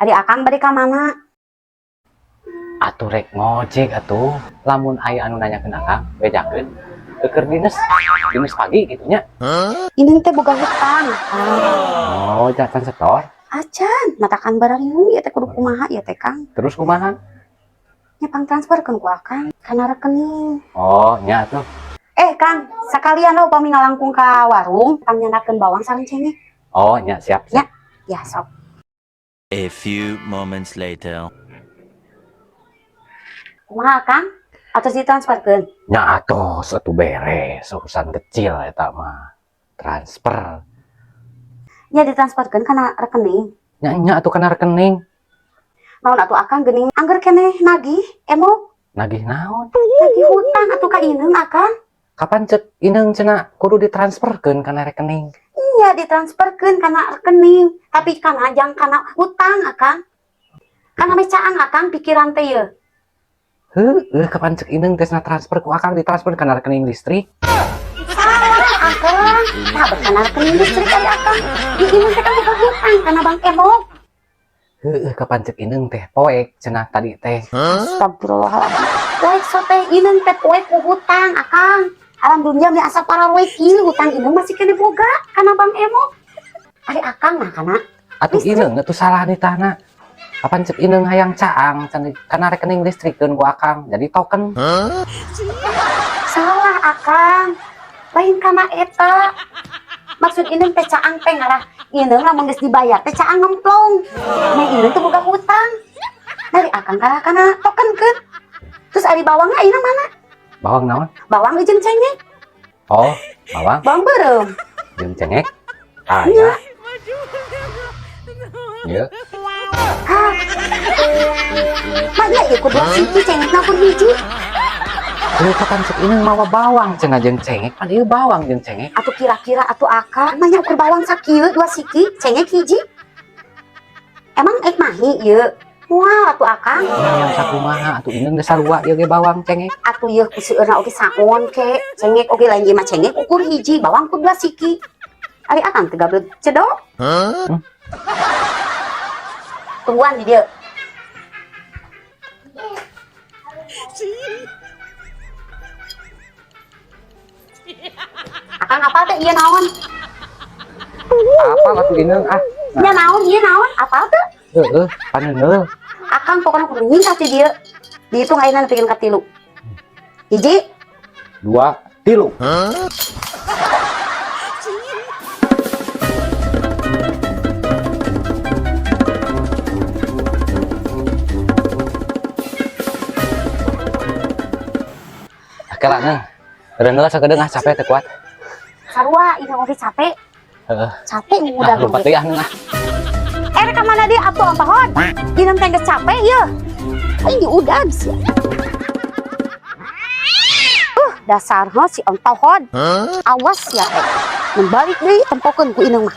Ari Akang bade ka mana? Atuh rek ngojek atuh. Lamun aya anu nanyakeun Akang, bejakeun keur dinas, dinas pagi gitu nya. Ini teh boga hutang, Akang. Oh, can setor. Acan, matakan barariung ieu teh kudu kumaha ieu teh, Kang? Terus kumaha? Nya pang transferkeun ku Akang kana rekening. Oh, nya atuh. Eh, Kang, sakalian lo upami ngalangkung ka warung, pang nyandakeun bawang sareng cengek. Oh, nya siap, siap. Ya, sok. A few moments later. Kumaha, Kang? Atos ditransferkeun? Nya atuh, atuh beres urusan kecil eta mah. Transfer. Nya ditransferkeun kana rekening. Nya nya atuh kana rekening. Naon atuh Akang geuning angger keneh nagih emok? Nagih naon? Nagih hutang atuh ka Ineng, Akang. Kapan cek Ineng cenah kudu ditransferkeun kana rekening? Nya ditransferkeun kana rekening, tapi kana jang kana hutang, Akang. Kana meh caang Akang pikiran teh ye. Heueuh, kapan cek Ineng teh cenah transfer ku Akang ditransfer kana rekening listrik? Salah, Akang. Nah, kana rekening listrik ari Akang. Di Ineng teh kan boga hutang kana Bank Emok. Heueuh, kapan cek Ineng teh poek cenah tadi teh. Astagfirullahaladzim. Poek so teh Ineng teh poek ku hutang, Akang. Alhamdulillah meni asa pararoe kieu hutang Ineng masih kene boga kana Bank Emok. Ari Akang mah kana Atuh listrik. Ineng atuh salah nitahna. Kapan cek Ineng hayang caang cenah kana rekening listrikeun ku Akang jadi token. Salah, Akang. Lain kana eta. Maksud Ineng teh caang teh ngarah Ineng lamun geus dibayar teh caang ngemplong. Nah, Ineng teh boga hutang. Dari Akang kalah kana token keun. Terus ari bawangna ayeuna mana? Bawang naon? Bawang jeung cengek. Oh, bawang Bawang beureum. Jeung cengek. Ah, ya. Ieu. Hah. Mana ieu kudu siji cengekna ukur hiji. Ieu kapan cek Ineng mawa bawang cenah jeung cengek, pan ieu bawang jeung cengek. Atuh kira-kira atuh Akang, manya ukur bawang sakieu dua siki, cengek hiji. Emang ek mahi ieu? Moal atuh Akang. Nya yang sakumaha atuh Ineng geus sarua ieu ge bawang cengek. Atuh ieu ku seueurna oge saon ke, cengek oge lain ieu mah cengek ukur hiji, bawang ku dua siki. Ari Akang teh gablek cedok. Hmm. Tungguan di dieu. Akang apal teh ieu naon? Apal atuh Ineng ah. Nya naon ieu naon? Apal teh? Heeh, paneungeul. Akang pokoknya kudu nyingkat di dieu. Dihitung ayeuna nepikeun ka 3. 1, 2, 3. Oke lah, Neng. Reuneuh sakedeung ah, capek teu kuat. Sarua ini oge capek. Heeh. Capek udah Ah, lompat deui ah, Neng ah. Eh, rek ka mana deui atuh ampahon? Ineng teh geus capek ieu. Aing diudag sia. Dasar ho si ontohod. Awas ya teh. Mun balik deui tempokeun ku Ineng mah.